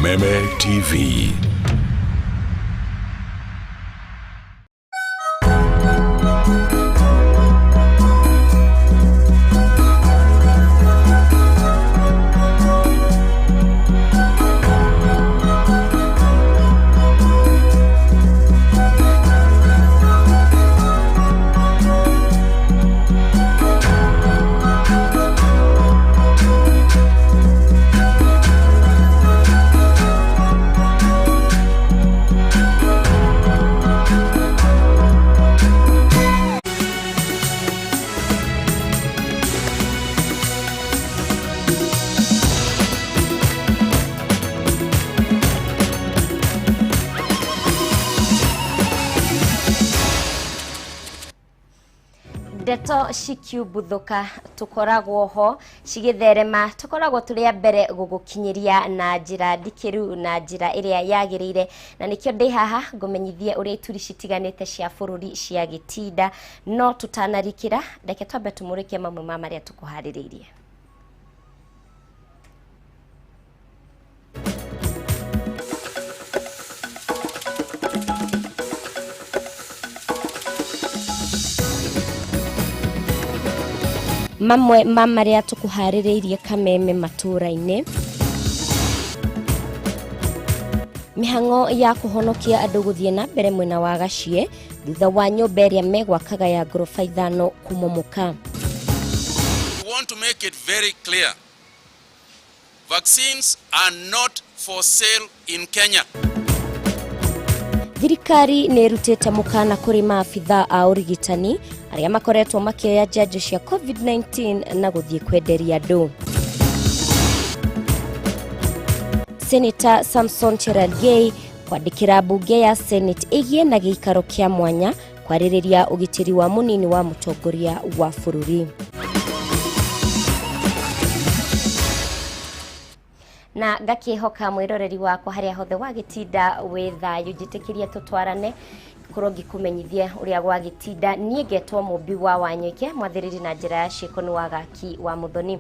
Kameme TV. Ndeto cikiumbuthũka tũkoragwo ho cigĩtherema, tũkoragwo tũrĩ a mbere gũgũkinyĩria na njĩra ndikĩru na njĩra ĩrĩa yagĩrĩire, na nĩkĩo ndĩ haha ngũmenyithie ũrĩa ituri citiganĩte cia bũrũri cia gĩtinda. No tũtanarikĩra, reke twambe tũmũrĩke mamwe ma marĩa tũkũharĩrĩirie. Mamwe ma marĩa tũkũharĩrĩirie Kameme matũũra-inĩ: mĩhang'o ya kũhonokia andũ gũthiĩ na mbere mwena wa Gacie thutha wa nyũmba ĩrĩa megwakaga ya ngoroba ithano kũmomoka. We want to make it very clear. Vaccines are not for sale in Kenya. Thirikari nĩ ĩrutĩte mũkana kũrĩ maabitha a ũrigitani arĩa makoretwo makĩoya njanjo cia COVID-19 na gũthiĩ kwenderia andũ. Senator Samson Cherargei kwandĩkĩra mbunge ya Senate ĩgĩe na gĩikaro kĩa mwanya kwarĩrĩria ũgitĩri wa mũnini wa mũtongoria wa bũrũri. Na ngakĩhoka mwĩroreri wakwa harĩa hothe wagĩtinda wĩ thayũ, njĩtĩkĩrie tũtwarane korwo ngĩkũmenyithia ũrĩa gwagĩtinda. Niĩ ngetwo Mũmbi wa Wanyũike, mwathĩrĩri na njĩra ya ciĩko nĩ Wagaki wa Mũthoni.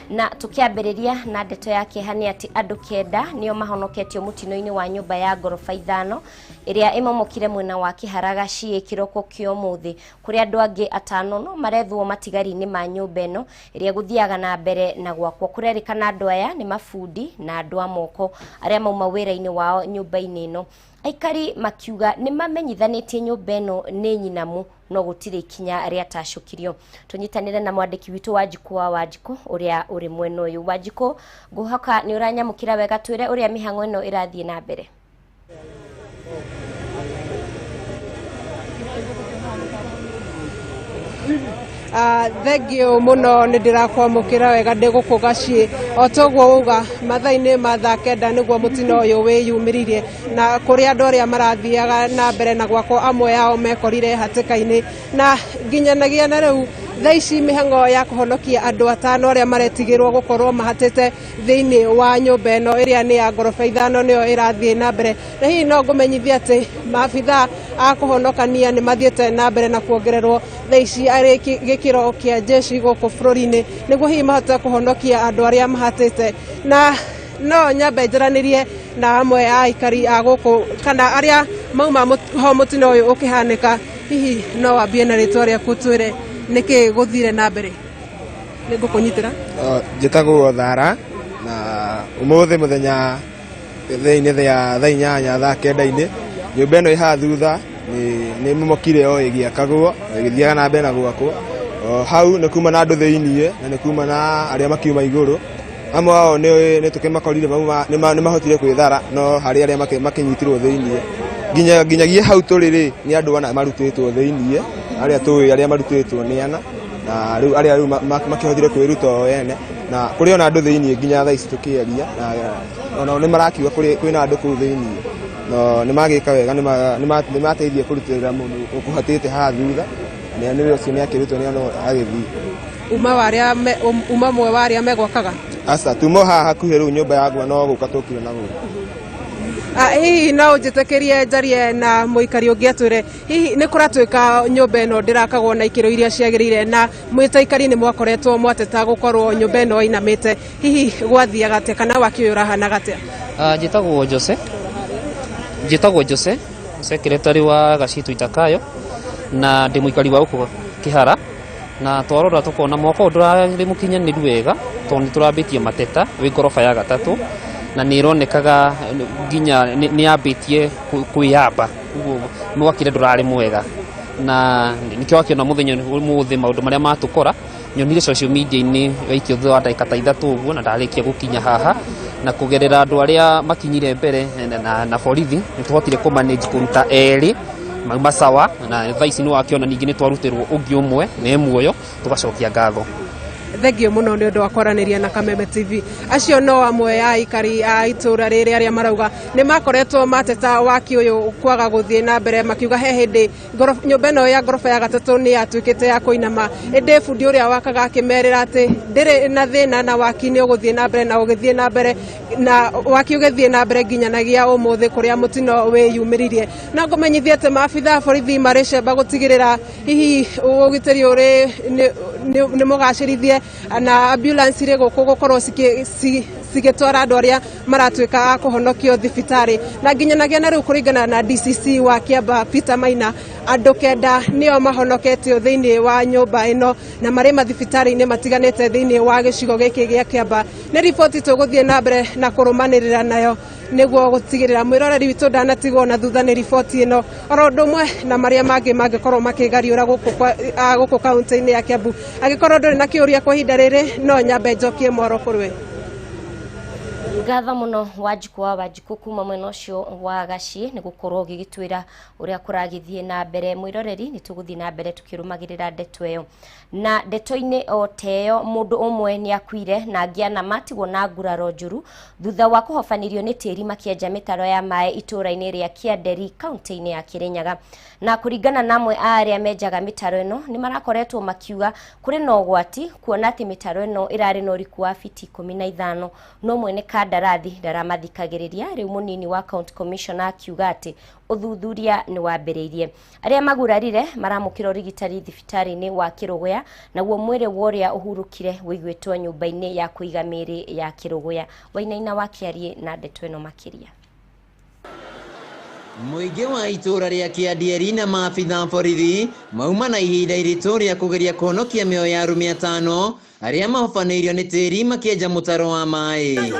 Na tũkĩambĩrĩria na ndeto ya kĩeha nĩ atĩ andũ 9 nĩo mahonoketio mũtino-inĩ wa nyũmba ya ngoroba ithano ĩrĩa ĩmomokire mwena wa Kĩharaga ciĩ kĩroko kĩa ũmũthĩ, kũrĩa andũ angĩ 5 no marethwo matigari-inĩ ma nyũmba ĩno ĩrĩa gũthiaga na mbere na gwakwo. Kũrerĩkana andũ aya nĩ mabundi na andũ a moko arĩa mauma wĩra-inĩ wao nyũmba-inĩ ĩno. Aikari makiuga nĩ mamenyithanĩtie nyũmba ĩno nĩ nyinamu, no gũtirĩ ikinya rĩatacũkirio. Tũnyitanĩre na mwandĩki witũ Wanjikũ wa Wanjikũ ũrĩa ũrĩ mwena ũyũ. Wanjikũ, ngũhoka nĩ ũranyamũkĩra wega, twĩre ũrĩa mĩhang'o ĩno ĩrathiĩ na mbere. Thengio mũno, nĩ ndĩrakwamũkĩra wega ndĩ gũkũ Gaciĩ. O toguo uga, mathaa-inĩ ma thaa 9 nĩguo mũtino ũyũ wĩyumĩririe, na kũrĩa andũ arĩa marathiaga na mbere na gwakwo amwe ao mekorire hatĩka-inĩ, na nginyanagia na rĩu thaa ici mĩhang'o ya kũhonokia andũ 5 arĩa maretigĩrwo gũkorwo mahatĩte thĩinĩ wa nyũmba ĩno ĩrĩa nĩ ya ngoroba ithano nĩyo ĩrathiĩ na mbere. Na hihi no ngũmenyithie atĩ maabitha a kũhonokania nĩ mathiĩte na mbere na kuongererwo thaa ici arĩ gĩkĩro kĩa jeshi gũkũ bũrũri-inĩ, nĩguo hihi mahote kũhonokia andũ arĩa mahatĩte. Na no nyambe njaranĩrie na amwe a aikari a gũkũ kana arĩa mauma ho mũtino ũyũ ũkĩhanĩka. Hihi no wambie na rĩtwa rĩaku, twĩre nĩkĩ gũthire na mbere? Nĩ ngũkũnyitĩra. Njĩtagwo Thara, na ũmũthĩ mũthenya thaa-inĩ ya thaa 8 thaa 9-inĩ, nyũmba ĩno ĩ haha thutha nĩ momokire o ĩgĩakagwo, ĩgĩthiaga na mbere na gwakwo. O hau nĩ kuma na andũ thĩiniĩ na nĩ kuma na arĩa makiuma igũrũ. Amwe ao nĩ tũkĩmakorire nĩ mahotire kwĩthara, no harĩ arĩa makĩnyitirwo thĩiniĩ. Nginyagia hau tũrĩ rĩ, nĩ andũ 4 marutĩtwo thĩiniĩ, arĩa tũĩ arĩa marutĩtwo nĩ 4, na rĩu arĩa rĩu makĩhotire kwĩruta o ene, na kũrĩ ona andũ thĩiniĩ nginya thaa ici tũkĩaria, na onao nĩ marakiuga kwĩna andũ kũu thĩiniĩ. No nĩ magĩka wega, nĩ mateithia kũrutĩrĩra mũndũ ũkũhatĩte haha thutha, na nĩ ũcio nĩ akĩrutwo nĩ ono agĩthiĩ. Uma wa arĩa uma mwe wa arĩa megwakaga? Aca, tuma haha hakuhĩ rĩu nyũmba yagwa no gũka tũkire na gũkũ. Hihi no ũnjĩtĩkĩrie njarie na mũikari ũngĩ atwĩre hihi nĩ kũratuĩka nyũmba ĩno ndĩrakagwo na ikĩro iria ciagĩrĩire, na mwĩ ta aikari nĩ mwakoretwo mwateta gũkorwo nyũmba ĩno ĩinamĩte, hihi gwathiaga atĩa kana waki ũyũ ũrahanaga atĩa? Njĩtagwo Jose, njĩtagwo Jose, secretary wa Gacitu Itakayo, na ndĩ mũikari wa gũkũ Kĩhara. Na twarora tukona mwaka ũyũ ndũrarĩ mũkinyanĩru wega tondũ nĩ tũrambĩtie mateta wĩ ngoroba ya gatatũ, na nĩ ĩronekaga nginya nĩ yambĩtie kwĩyamba, ũguo mwakĩre ndũrarĩ mwega, na nĩkĩo wakĩona mũthenya ũmũthĩ maũndũ marĩa matũkora. Nyonire social media-inĩ waikio thutha wa ndagĩka ta 3 ũguo, na ndarĩkia gũkinya haha na kũgerera andũ arĩa makinyire mbere na borithi nĩ tũhotire kũmanage kũruta erĩ mauma sawa, na thaa ici nĩ wakĩona ningĩ nĩ twarutĩrwo ũngĩ ũmwe na muoyo, tũgacokia ngatho. Thengio mũno nĩ ũndũ wa kwaranĩria na Kameme TV. Acio no amwe a aikari a itũra rĩrĩ arĩa marauga nĩ makoretwo mateta waki ũyũ kwaga gũthiĩ na mbere, makiuga he hĩndĩ nyũmba ĩno ya ngoroba ya gatatũ nĩ yatuĩkĩte ya kũinama, ĩndĩ bundi ũrĩa wakaga akĩmerĩra atĩ ndĩrĩ na thĩna na waki nĩ ũgũthiĩ na mbere na ũgĩthiĩ na mbere, na waki ũgĩthiĩ na mbere nginyanagia ũmũthĩ kũrĩa mũtino wĩyumĩririe. Na ngũmenyithie atĩ maabitha a borithi marĩ cemba gũtigĩrĩra hihi ũgitĩri ũrĩ nĩ mũgacĩrithie, na ambulance irĩ gũkũ gũkorwo cigĩtwara andũ arĩa maratuĩka a kũhonokio thibitarĩ. Na nginyanagia na rĩu kũringana na DCC wa Kiambaa Peter Maina, andũ 9 nĩo mahonoketio thĩinĩ wa nyũmba ĩno na marĩ mathibitarĩ-inĩ matiganĩte thĩinĩ wa gĩcigo gĩkĩ gĩa Kiambaa. Nĩ riboti tũgũthiĩ na mbere na kũrũmanĩrĩra nayo nĩguo gũtigĩrĩra mwĩroreri witũ ndanatigwo na thutha nĩ riboti ĩno, oro ũndũ ũmwe na marĩa mangĩ mangĩkorwo makĩgariũra gũkũ kaunti-inĩ ya Kiambu. Angĩkorwo ndũrĩ na kĩũria kwa ihinda rĩrĩ, no nyambe njokie mwaro kũrĩ we. Ngatho mũno Wanjikũ wa Wanjikũ kuma mwena ũcio wa Gaciĩ nĩ gũkorwo ũgĩgĩtwĩra ũrĩa kũragĩthiĩ na mbere. Mwĩroreri, nĩ tũgũthiĩ na mbere tũkĩrũmagĩrĩra ndeto ĩyo. Na ndeto-inĩ o ta ĩyo, mũndũ ũmwe nĩ akuire na angĩ ana matigwo na nguraro njũru thutha wa kũhobanĩrio nĩ tĩri makĩenja mĩtaro ya maĩ itũũra-inĩ rĩa Kĩanderi kaunti-inĩ ya Kĩrĩnyaga. Na kũringana na amwe a arĩa menjaga mĩtaro ĩno, nĩ marakoretwo makiuga kũrĩ na ũgwati kuona atĩ mĩtaro ĩno ĩrarĩ na ũriku wa fiti 15, no mwene kandarathi ndaramathikagĩrĩria. Rĩu mũnini wa county commissioner akiuga atĩ ũthuthuria nĩ wambĩrĩirie. Arĩa magurarire maramũkĩra ũrigitani thibitarĩ-inĩ wa Kĩrũgũya, naguo mwĩrĩ wa ũrĩa ũhurũkire wĩiguĩtwo nyũmba-inĩ ya kũiga mĩĩrĩ ya Kĩrũgũya. Wainaina wa Kĩarie na ndeto ĩno makĩria. Mũingĩ wa itũũra rĩa Kĩandieri na maabitha borithi mauma na ihinda iritũ rĩa kũgeria kũhonokia mĩoyo ya arũme 5 arĩa mahobanĩirio nĩ tĩri makĩenja mũtaro wa maĩ.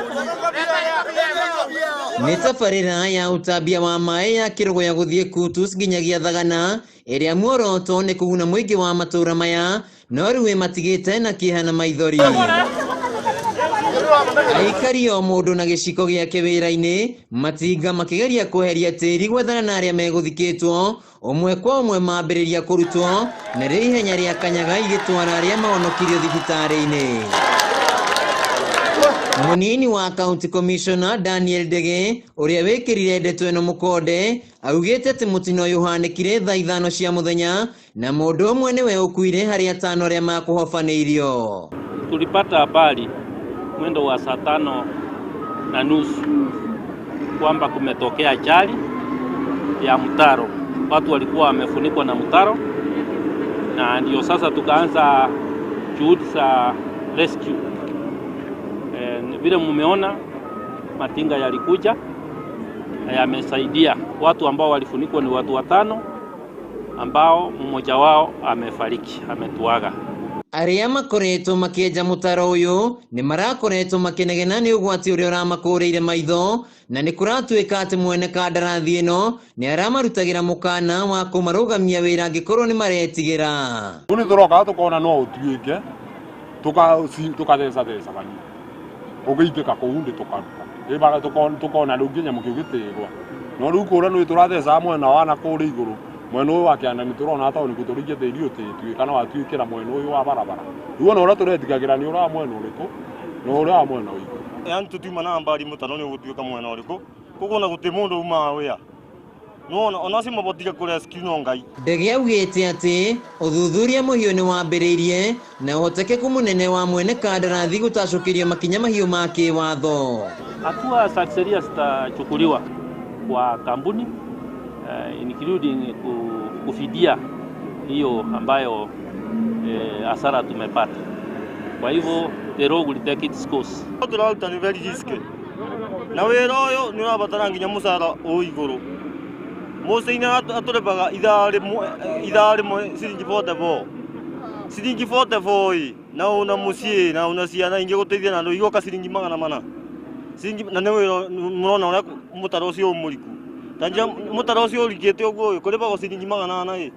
Nĩ tabarĩra ya ũtambia wa maĩ ya Kĩrũgũya gũthiĩ Kutus nginyagia Thagana, ĩrĩa muoroto nĩ kũguna mũingĩ wa matũũra maya, no rĩu ĩmatigĩte na kĩeha na maithori. Aikari o mũndũ na gĩciko gĩake wĩra-inĩ, matinga makĩgeria kweheria tĩri gwethana na arĩa megũthikĩtwo, ũmwe kwa ũmwe mambĩrĩria kũrutwo, na rĩo ihenya rĩa kanyaga igĩtwara arĩa mahonokirio thibitarĩ-inĩ. Mũnini wa county commissioner Daniel Ndege ũrĩa wĩkĩrire ndeto ĩno mũkonde augĩte atĩ mũtino ũyũ ũhanĩkire thaa 5 cia mũthenya na mũndũ ũmwe nĩwe ũkuire harĩ 5 arĩa makũhobanĩirio. Tulipata habari mwendo wa saa 5:30 kwamba kumetokea ajali ya mtaro, watu walikuwa wamefunikwa na mtaro, na ndio sasa tukaanza juhudi za rescue. Vile mumeona matinga yalikuja na yamesaidia. Watu ambao walifunikwa ni watu 5 ambao mmoja wao amefariki, ametuaga. Arĩa makoretwo makĩenja mũtaro ũyũ nĩ marakoretwo makĩnegena nĩ ũgwati ũrĩa ũramakũrĩire maitho, na nĩ kũratuĩka atĩ mwene kandarathi ĩno nĩ aramarutagĩra mũkana wa kũmarũgamia wĩra angĩkorwo nĩ maretigĩra. Rĩu nĩ tũrokaga tũkona no ũtuĩke tũkathecatheca kanini ũgĩitĩka kũu ndĩ tũkaruta tũkona rĩu kĩnyamũ kĩu gĩtĩgwa, no rĩu kũrĩa nĩ tũrathecaga mwena wa na kũrĩa igũrũ, mwena ũyũ wa kĩanda nĩ tũrona tondũ nĩkuo tũrĩikia tĩri ũtĩtuĩka na watuĩkĩra mwena ũyũ wa barabara. Rĩu ona ũrĩa tũretigagĩra nĩ ũrĩa wa mwena ũrĩkũ na ũrĩa wa mwena wa igũrũ. Yani tũtiuma na mbari mũtaro nĩ ũgũtuĩka mwena ũrĩkũ, koguo ona gũtirĩ mũndũ umaga wĩra. Nĩwona ona acio mabotire kũ rescue no Ngai. Ndege augĩte atĩ ũthuthuria mũhiũ nĩ wambĩrĩirie na ũhotekeku mũnene wa mwene kandarathi gũtacũkĩrio makinya mahiũ ma kĩwatho. Hatua za kisheria zitachukuliwa kwa kampuni including kufidia hiyo ambayo hasara tumepata. Kwa hivyo the law will take its course. Tũraruta nĩ very risky. Na wĩra ũyũ nĩ ũrabatara nginya mũcara ũ igũrũ. Mũciĩ-inĩ atũrĩbaga ithaa rĩmwe ciringi 44. Ciringi 44 ĩ na una mũciĩ na una ciana ingĩ gũteithia na andũ igoka ciringi 400. Ciringi na nĩ wĩra mũrona ũrĩa mũtaro ũcio mũriku. Ta njĩra mũtaro ũcio ũrikĩte ũguo kũrĩbagwo ciringi 400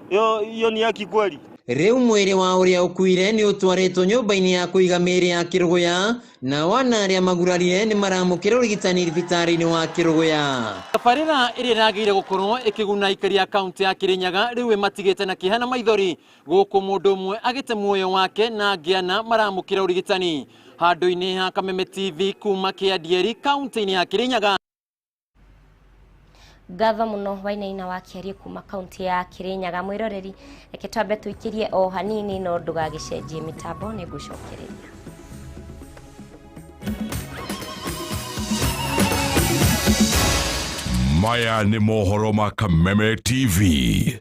ĩ. Iyo ni haki kweli? Rĩu mwĩrĩ wa ũrĩa ũkuire nĩ ũtwarĩtwo nyũmba-inĩ ya kũiga mĩĩrĩ ya Kĩrũgũya na wana arĩa magurarire nĩ maramũkĩra ũrigitani thibitarĩ-inĩ wa Kĩrũgũya. Tabarĩra ĩrĩa ĩragĩire gũkorwo ĩkĩguna aikari a kaunti ya Kĩrĩnyaga rĩu ĩmatigĩte na kĩeha na maithori gũkũ mũndũ ũmwe agĩte muoyo wake na angĩ ana maramũkĩra ũrigitani handũ-inĩ ha Kameme TV kuma Kĩandieri kaunti-inĩ ya Kĩrĩnyaga. Ngatho muno Wainaina wa Kĩarie kuma kaunti ya Kĩrĩnyaga. Mwĩroreri, reke twambe tũikĩrie o hanini no ndũgagĩcenjie mĩtambo nĩ ngũcokereria. Maya nĩ mohoro ma Kameme TV.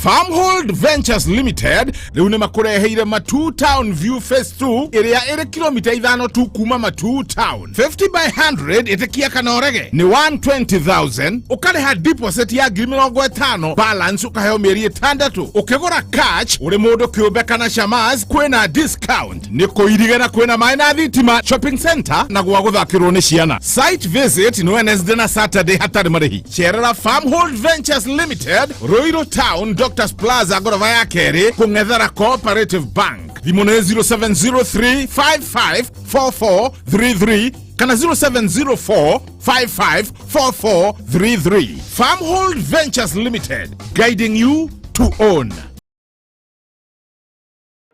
Farmhold Ventures Limited rĩu nĩ makũreheire Matuu Town View Phase 2 ĩrĩa ĩrĩ kilomita 5 tu kuma Matuu Town. 50 by 100 ĩtĩkia kana ũrege nĩ 120,000 ũkarĩha deposit ya 50,000 balance ũkaheo mĩeri 6 ũkĩgũra cash ũrĩ mũndũ kĩũmbe kana shamas kwĩna discount nĩ kũirigana kwĩna maĩ na thitima shopping center na gwa gũthakĩrwo nĩ ciana. Site visit nĩ Wednesday na Saturday hatarĩ marĩhi. Cerera Farmhold Ventures Limited, Ruiru Town, Doctors Plaza ngoroba ya kerĩ kũng'ethera Cooperative Bank. Thimũ nĩ 0703554433 kana 0704554433. Farmhold Ventures Limited, guiding you to own.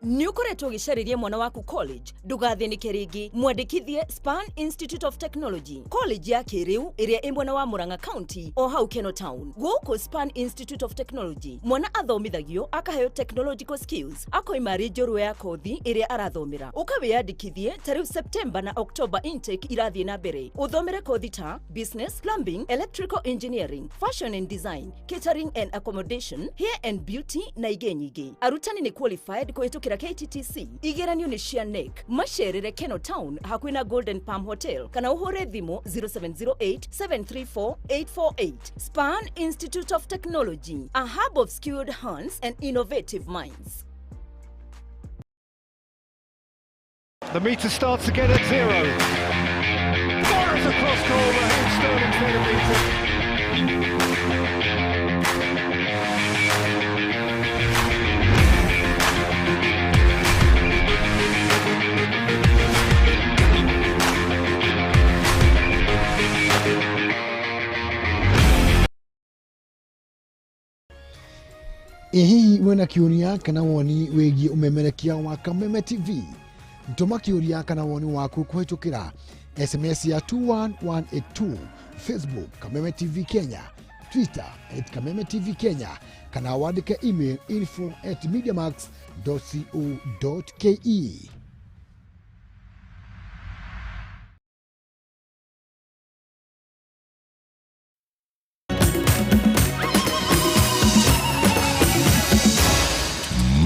Nĩ ũkoretwo ũgĩcarĩria mwana waku college ndũgathĩnĩke rĩngĩ mwandĩkithie Span Institute of Technology, college ya kĩrĩu ĩrĩa ĩ mwena wa Murang'a County o hau Keno Town. Gũkũ Span Institute of Technology mwana athomithagio akaheo technological skills akoima arĩ njorua ya kothi ĩrĩa arathomera. Ũkawĩyandĩkithie ta rĩu September na October intake irathiĩ na mbere ũthomere kothi ta business, plumbing, electrical engineering, fashion and design, catering and accommodation, hair and beauty na ingĩ nyingĩ. Arutani nĩ qualified kũhĩtũkĩra KTTC. Igeranio nĩ cia NEC. Macerere Keno Town hakuhĩ na Golden Palm Hotel kana ũhũre thimũ 0708 734 848. Span Institute of Technology, a hub of skilled hands and innovative minds. The meter starts again at 0. Fires across goal, Raheem Sterling's made a meter. Ĩ hihi wĩna kĩũria kana woni wĩgiĩ ũmemerekia wa Kameme TV? Tũma kĩũria kana woni waku kũhĩtũkĩra SMS ya 21182, Facebook Kameme TV Kenya, Twitter @Kameme TV Kenya kana wandĩke email info@mediamax.co.ke.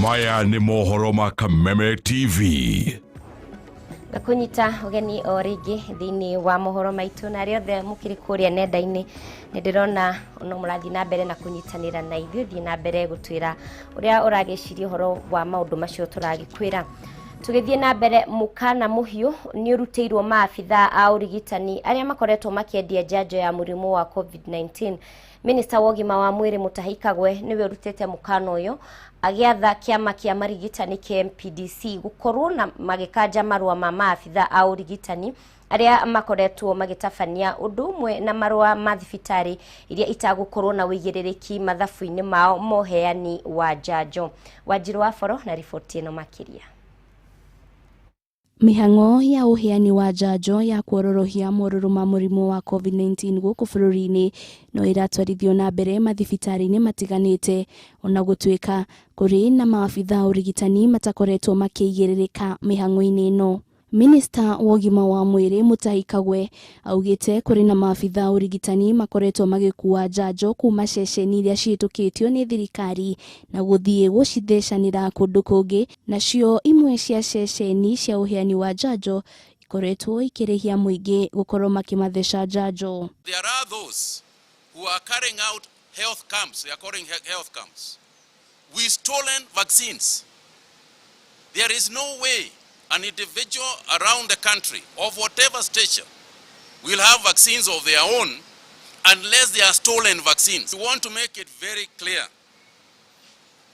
Maya nĩ mohoro ma Kameme TV. Ngakunyita ũgeni o rĩngĩ thĩinĩ wa mohoro maitũ na arĩa othe mũkĩrĩ kũrĩa nenda-inĩ nĩ ndĩrona no mũrathiĩ na mbere na kũnyitanĩra na ithuĩ. Thiĩ na mbere gũtwĩra ũrĩa ũragĩciria ũhoro wa maũndũ macio tũragĩkwĩra. Tũgĩthiĩ na mbere, mũkana mũhiũ nĩ ũrutĩirwo maabitha a ũrigitani arĩa makoretwo makĩendia njanjo ya mũrimũ wa COVID-19. Minista wa ũgima wa mwĩrĩ Mutahi Kagwe nĩwe ũrutĩte mũkana ũyũ agĩatha kĩama kĩa marigitani KMPDC gũkorwo na magĩkanja marũa ma maabitha a ũrigitani arĩa makoretwo magĩtabania ũndũ ũmwe na marũa ma thibitarĩ iria itagũkorwo na ũigĩrĩrĩki mathabu-inĩ mao ma ũheani wa njanjo. Wanjiru wa Boro na riboti ĩno makĩria. Mĩhang'o ya ũheani wa njanjo ya kuororohia morũrũ ma mũrimũ wa COVID-19 gũkũ bũrũri-inĩ no ĩratwarithio na mbere mathibitarĩ-inĩ matiganĩte ona gũtuĩka kũrĩ na maabitha a ũrigitani matakoretwo makĩigĩrĩrĩka mĩhang'o-inĩ ĩno. Minista wa ũgima wa mwĩrĩ Mutahi Kagwe augĩte kũrĩ na maabitha a ũrigitani makoretwo magĩkua njanjo kuma ceceni iria cihĩtũkĩtio nĩ thirikari na gũthiĩ gũcithecanĩra kũndũ kũngĩ, nacio imwe cia ceceni cia ũheani wa njanjo ikoretwo ikĩrĩhia mũingĩ gũkorwo makĩmatheca njanjo. There are those who are carrying out health camps, they are calling health camps, with stolen vaccines. There is no way an individual around the country of whatever stature will have vaccines of their own unless they are stolen vaccines. We want to make it very clear.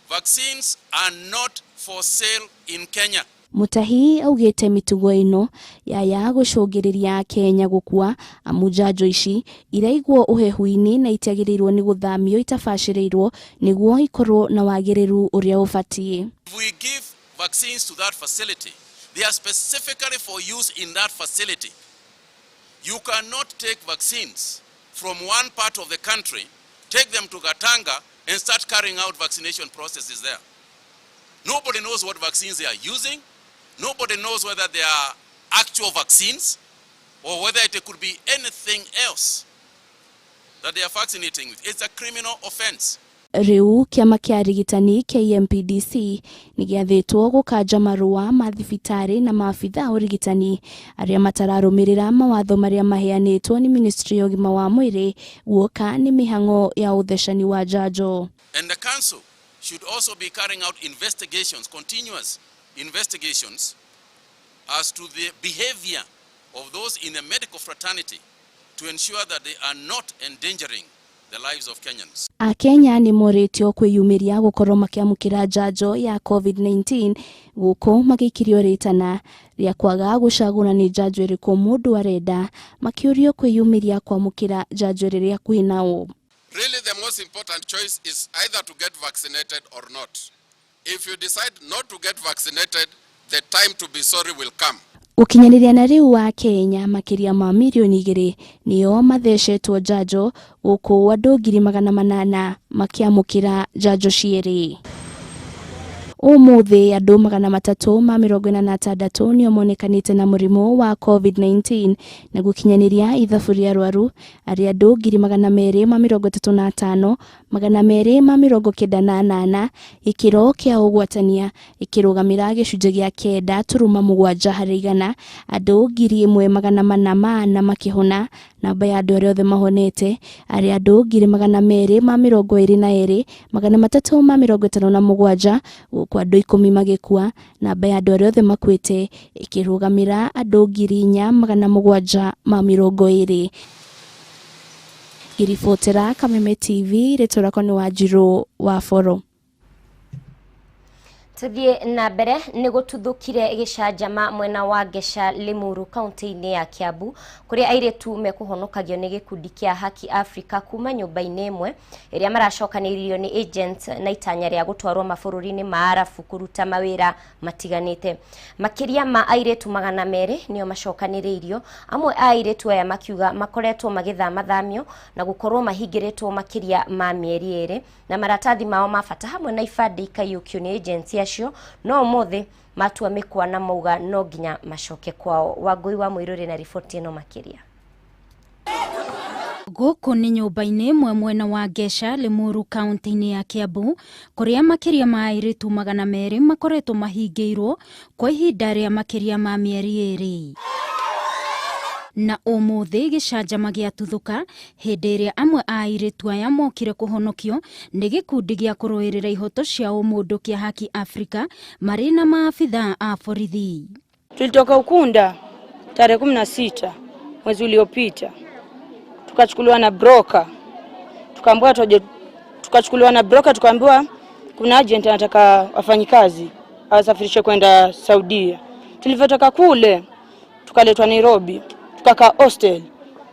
Vaccines are not for sale in Kenya. Mutahi augĩte mĩtugo ĩno yaya gũcũngĩrĩria Akenya gũkua amu njanjo ici iraigwo ũhehu-inĩ na itiagĩrĩirwo nĩ gũthamio itabacĩrĩirwo nĩguo ikorwo na wagĩrĩru ũrĩa ũbatiĩ. If we give vaccines to that facility, they are specifically for use in that facility. You cannot take vaccines from one part of the country, take them to Gatanga, and start carrying out vaccination processes there. Nobody knows what vaccines they are using. Nobody knows whether they are actual vaccines or whether it could be anything else that they are vaccinating with. It's a criminal offense. Rĩu kĩama kĩa arigitani KMPDC nĩ gĩathĩtwo gũkanja marũa ma thibitarĩ na maabitha a ũrigitani arĩa matararũmĩrĩra mawatho marĩa maheanĩtwo nĩ ministry ya ũgima wa mwĩrĩ guoka nĩ mĩhang'o ya ũthecani wa njanjo. And the council should also be carrying out investigations, continuous investigations, as to the behavior of those in the medical fraternity to ensure that they are not endangering the lives of Kenyans. Akenya nĩ morĩtio kwĩyumĩria gũkorwo makĩamũkĩra njanjo ya COVID-19 gũkũ magĩikĩrio rĩtana rĩa kwaga gũcagũra nĩ njanjo ĩrĩkũ mũndũ arenda, makĩũrio kwĩyumĩria kwamũkĩra njanjo ĩrĩa hakuhĩ nao. Really, the most important choice is either to get vaccinated or not. If you decide not to get vaccinated, the time to be sorry will come. Gũkinyanĩria na rĩu wa Kenya makĩria ma mirioni 2 nĩo mathecetwo njanjo gũkũ andũ 800,000 makĩamũkĩra njanjo cierĩ. Ũmũthĩ andũ 346 nĩo monekanĩte na mũrimũ wa COVID-19 na gũkinyanĩria ithabu rĩa arwaru arĩa andũ 235,298 gĩkĩro kĩa ũgwatania gĩkĩrũgamĩra gĩcunjĩ gĩa 9.7 harĩ igana, andũ 1,404 makĩhona. Namba ya andũ arĩa othe mahonete arĩa andũ 222,357 gũkũ andũ 10 magĩkua. Namba ya andũ arĩa othe makuĩte ĩkĩrũgamĩra andũ 4,720. Ngĩribotera Kameme TV, rĩtwa rĩakwa nĩ Wanjirũ wa Boro. Tuthie na mbere nĩ gũtuthũkire gĩcanjama mwena wa Ngeca Limuru kaunti-inĩ ya Kiambu kũrĩa airĩtu mekũhonokagio nĩ gĩkundi kĩa Haki Africa kuma nyũmba-inĩ ĩmwe ĩrĩa maracokanĩrĩirio nĩ agents na itanya rĩa gũtwarwo mabũrũri-inĩ ma Arabu kũruta mawĩra matiganĩte. Makĩria ma airĩtu 200 nĩo macokanĩrĩirio, amwe a airĩtu aya makiuga makoretwo magĩthamathamio na gũkorwo mahingĩrĩtwo makĩria ma mĩeri 2 na maratathi mao ma bata hamwe na ibandĩ ikaiyũkio nĩ agents acio, no ũmũthĩ matua mĩkwa na mauga no nginya macoke kwao. Wangũi wa Mũirũrĩ na riboti ĩno makĩria. Gũkũ nĩ nyũmba-inĩ ĩmwe mwena wa Ngeca Limuru kaunti-inĩ ya Kiambu kũrĩa makĩria ma airĩtu 200 makoretwo mahingĩirwo kwa ihinda rĩa makĩria ma mĩeri 2. Na ũmũthĩ gĩcanjama gĩatuthũka hĩndĩ ĩrĩa amwe a airĩtu aya mokire kũhonokio nĩ gĩkundi gĩa kũrũĩrĩra ihoto cia ũmũndũ kĩa Haki Africa marĩ na maabitha a borithi. Tulitoka Ukunda tarehe 16 mwezi uliopita, tukachukuliwa na broker, tukaambiwa tukachukuliwa na broker, tukaambiwa kuna agent anataka wafanyikazi awasafirishe kwenda Saudia. Tulivyotoka kule tukaletwa Nairobi, tukakaa hostel.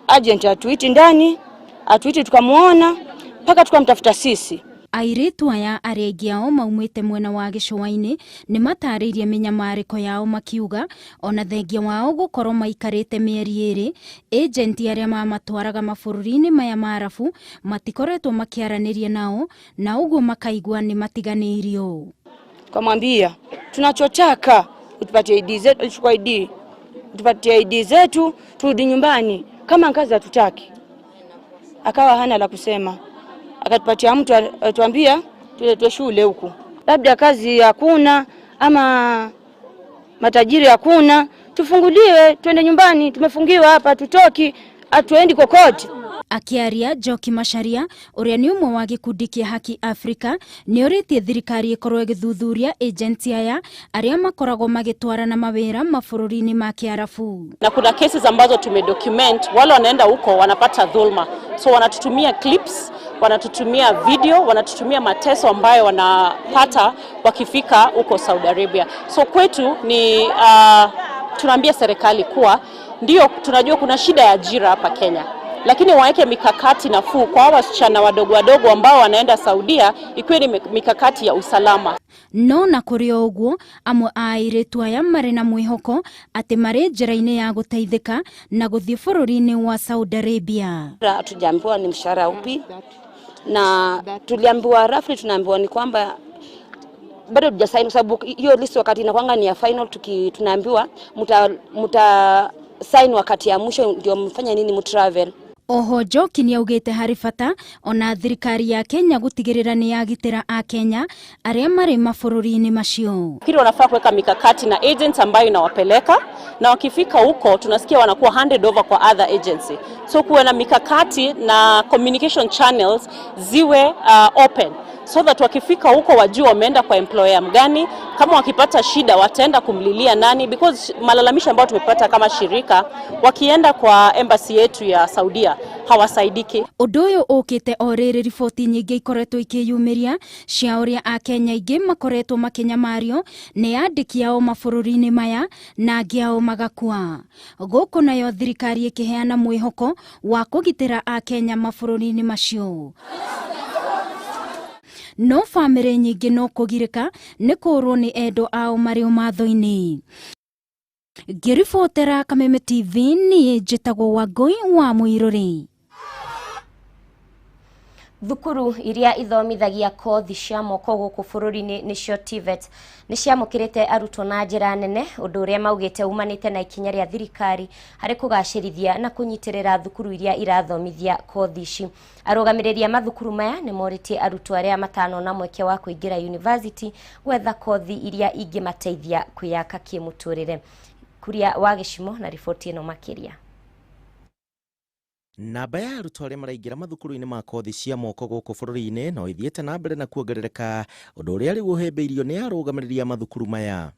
Agent atuiti ndani, atuiti tukamuona mpaka tukamtafuta sisi. Airĩtu aya arĩa aingĩ ao maumĩte mwena wa gĩcũa-inĩ nĩ matarĩirie mĩnyamarĩko yao makiuga ona thengia wao gũkorwo maikarĩte mĩeri 2 ĩjenti arĩa mamatwaraga mabũrũri-inĩ maya ma Arabu matikoretwo makĩaranĩria nao na ũguo makaigua nĩ matiganĩirio. Tukamwambia tunachotaka utupatie ID zetu, chukua ID, utupatie ID zetu turudi nyumbani, kama kazi hatutaki. Akawa hana la kusema, akatupatia mtu atuambia tuletwe shule huku, labda kazi hakuna ama matajiri hakuna, tufunguliwe twende nyumbani, tumefungiwa hapa, tutoki, hatuendi kokote. Akiaria Njoki Macharia uria ni umwe wa gikundi kia Haki Afrika ni oritie thirikari ikorwo igithuthuria agenti aya aria makoragwo magitwarana mawira mabũrũri-inĩ ma Kiarabu. Na kuna cases ambazo tumedocument wale wanaenda huko wanapata dhulma, so wanatutumia clips, wanatutumia video, wanatutumia mateso ambayo wanapata wakifika huko Saudi Arabia. So kwetu ni tunaambia serikali kuwa ndio tunajua kuna shida ya ajira hapa Kenya, lakini waeke mikakati nafuu kwa wasichana wadogo wadogo ambao wanaenda Saudia, ikiwe ni mikakati ya usalama. No na kũrĩ o ũguo amwe a airĩtu aya marĩ na mwĩhoko atĩ marĩ njĩra-inĩ ya gũteithĩka na gũthiĩ bũrũri-inĩ wa Saudi Arabia. Hatujaambiwa ni mshahara upi, na tuliambiwa roughly, tunaambiwa ni kwamba bado hatujasign kwa sababu hiyo list wakati inakuanga ni ya final, tunaambiwa muta sign wakati ya mwisho ndio mfanye nini, mutravel. Oho Njoki nĩaugĩte harĩ bata ona thirikari ya Kenya gũtigĩrĩra nĩ yagitĩra a Kenya arĩa marĩ mabũrũri-inĩ macio. Kile wanafaa kuweka mikakati na agents ambayo inawapeleka, na wakifika huko tunasikia wanakuwa handed over kwa other agency. So kuwe na mikakati na communication channels ziwe open, so that wakifika huko wajue wameenda kwa employer mgani, kama wakipata shida wataenda kumlilia nani, because malalamisho ambayo tumepata kama shirika, wakienda kwa embassy yetu ya Saudia hawasaidiki. Ũndũ ũyũ ũkĩte o rĩrĩ riboti nyingĩ ikoretwo ikĩyumĩria cia ũrĩa akenya aingĩ makoretwo makĩnyamario nĩ andĩki ao mabũrũri-inĩ maya na angĩ ao magakua. Gũkũ nayo thirikari ĩkĩheana mwĩhoko wa kũgitĩra akenya mabũrũri-inĩ macio. No bamĩrĩ nyingĩ no kũgirĩka nĩ kũũrwo nĩ endo ao marĩ ũmatho-inĩ. Ngĩribotera Kameme TV niĩ njĩtagwo Wangũi wa Mũirũrĩ. Thukuru iria ithomithagia kothi cia moko gũkũ bũrũri-inĩ nĩcio TVET nĩ ciamũkĩrĩte arutwo na njĩra nene, ũndũ ũrĩa maugĩte umanĩte na ikinya rĩa thirikari harĩ kũgacĩrithia na kũnyitĩrĩra thukuru iria irathomithia kothi ici. Arũgamĩrĩri a mathukuru maya nĩ morĩtie arutwo arĩa matanona mweke wa kũingĩra university gwetha kothi iria ingĩmateithia kwĩyaka kĩmũtũrĩre. Kuria wa Gĩcimo na riboti ĩno makĩria. Namba ya arutwo arĩa maraingĩra mathukuru-inĩ ma kothi cia moko gũkũ bũrũri-inĩ no ithiĩte na mbere na kuongerereka, ũndũ ũrĩa rĩu ũhĩmbĩirio nĩ arũgamĩrĩri a mathukuru maya.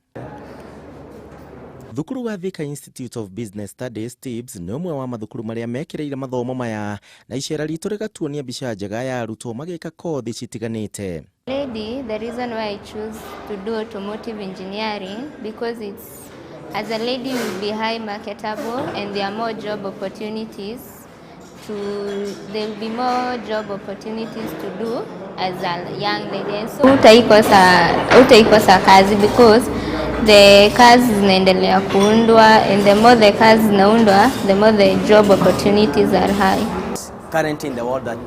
Thukuru wa Thika Institute of Business Studies TIBS nĩ ũmwe wa mathukuru marĩa mekĩrĩire mathomo maya, na icera ritũ rĩgatuonia mbica njega ya arutwo magĩka kothi citiganĩte. Lady, the reason why I choose to do automotive engineering because it's as a lady will be high marketable and there are more job opportunities. There will be more job opportunities to do as a young lady. So utaikosa kazi because the cars zinaendelea kuundwa, and the more the cars zinaundwa, the more the job opportunities are high. Currently in the world that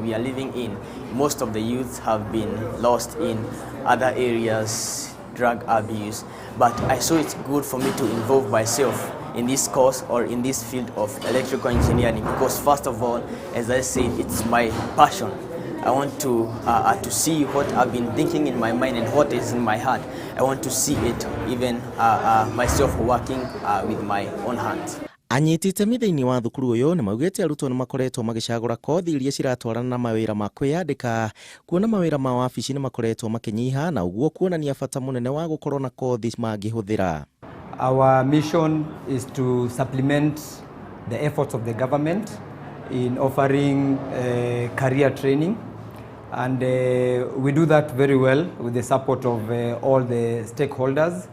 we are living in, most of the youths have been lost in other areas, drug abuse, but I saw it's good for me to involve myself in this course or in this field of electrical engineering because first of all, as I said, it's my passion. I want to see what I've been thinking in my mind and what is in my heart. I want to see it even myself working with my own hands. Anyiti itemi thĩinĩ wa thukuru ũyũ nĩ maugĩte arutwo nĩ makoretwo magĩcagũra kothi iria ciratwarana na mawĩra ma kwĩyandĩka, kuona mawĩra ma wabici nĩ makoretwo makĩnyiha, na ũguo kuonania bata mũnene wa gũkorwo na kothi mangĩhũthĩra. Our mission is to supplement the efforts of the government in offering career training, and we do that very well with the support of all the stakeholders.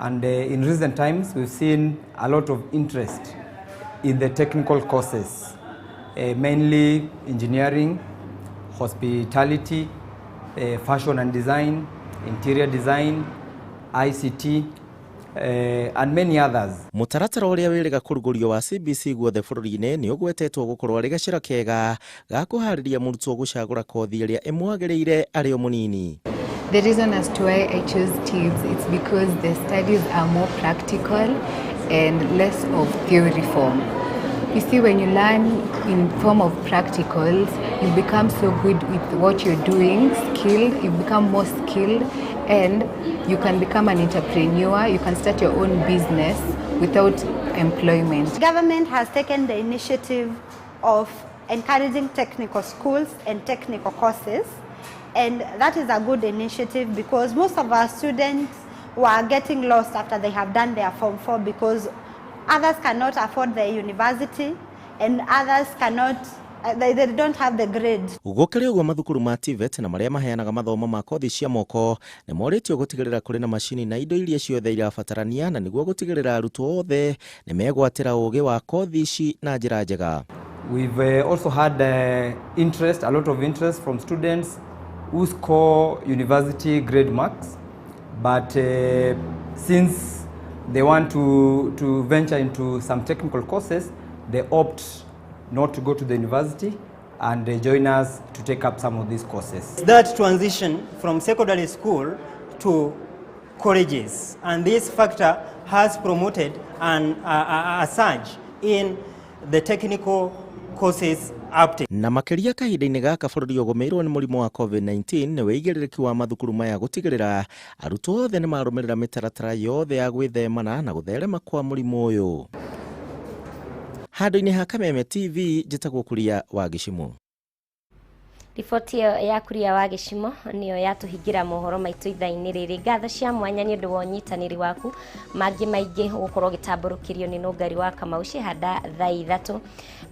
And in recent times, we've seen a lot of interest in the technical courses, mainly engineering, hospitality, fashion and design, interior design, ICT, and many others. Mũtaratara ũrĩa wĩrĩga kũrugũrio wa CBC guothe bũrũri-inĩ nĩ ũgwetetwo gũkorwo arĩ gacĩra kega ga kũharĩria mũrutwo gũcagũra kothi ĩrĩa ĩmwagĩrĩire arĩ o mũnini. The reason as to why I chose TIBS is because the studies are more practical and less of theory form. You see, when you learn in form of practicals, you become so good with what you're doing, skilled, you become more skilled, and you can become an entrepreneur, you can start your own business without employment. Government has taken the initiative of encouraging technical schools and technical courses, and that is a good initiative because most of our students were getting lost after they have done their Form 4 because others cannot afford the university and others cannot, they don't have the grade. Gũkĩrĩ ũguo, mathukuru ma TVET na marĩa maheanaga mathomo ma kothi cia moko nĩ morĩtio gũtigĩrĩra kũrĩ na macini na indo iria ciothe irabatarania na nĩguo gũtigĩrĩra arutwo othe nĩ megwatĩra ũgĩ wa kothi ici na njĩra njega. We've also had interest, a lot of interest from students who score university grade marks, but since they want to venture into some technical courses, they opt not to go to the university and they join us to take up some of these courses. That transition from secondary school to colleges, and this factor has promoted a surge in the technical courses uptake. Na makĩria kahinda-inĩ gaka bũrũri ũgũmĩirwo nĩ mũrimũ wa COVID-19, nĩ wĩigĩrĩrĩki wa mathukuru maya gũtigĩrĩra arutwo othe nĩ marũmĩrĩra mĩtaratara yothe ya gwĩthemana na gũtherema kwa mũrimũ ũyũ. Handũ-inĩ ha Kameme TV, njĩtagwo Kuria wa Gĩcimo. Riboti ĩyo ya Kuria wa Gĩcimo nĩyo yatũhingĩra mohoro maitũ ithaa-inĩ rĩrĩ. Ngatho cia mwanya nĩ ũndũ wa ũnyitanĩri waku. Mangĩ maingĩ ũgũkorwo ũgĩtambũrũkĩrio nĩ Nũngari wa Kamau cihanda thaa 3,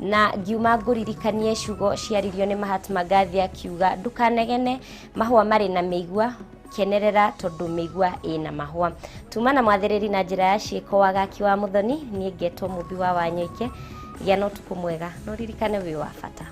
na ngiuma ngũririkanie ciugo ciaririo nĩ Mahatma Gandhi akiuga, "Ndũkanegene mahũa marĩ na mĩigua, kenerera tondũ mĩigua ĩna mahũa." Tuma na mwathĩrĩri na njĩra ya ciĩko Wagaki wa Mũthoni. Niĩ ngetwo Mũmbi wa Wanyoike. Gĩa na ũtukũ mwega, no ririkane wĩ wa bata.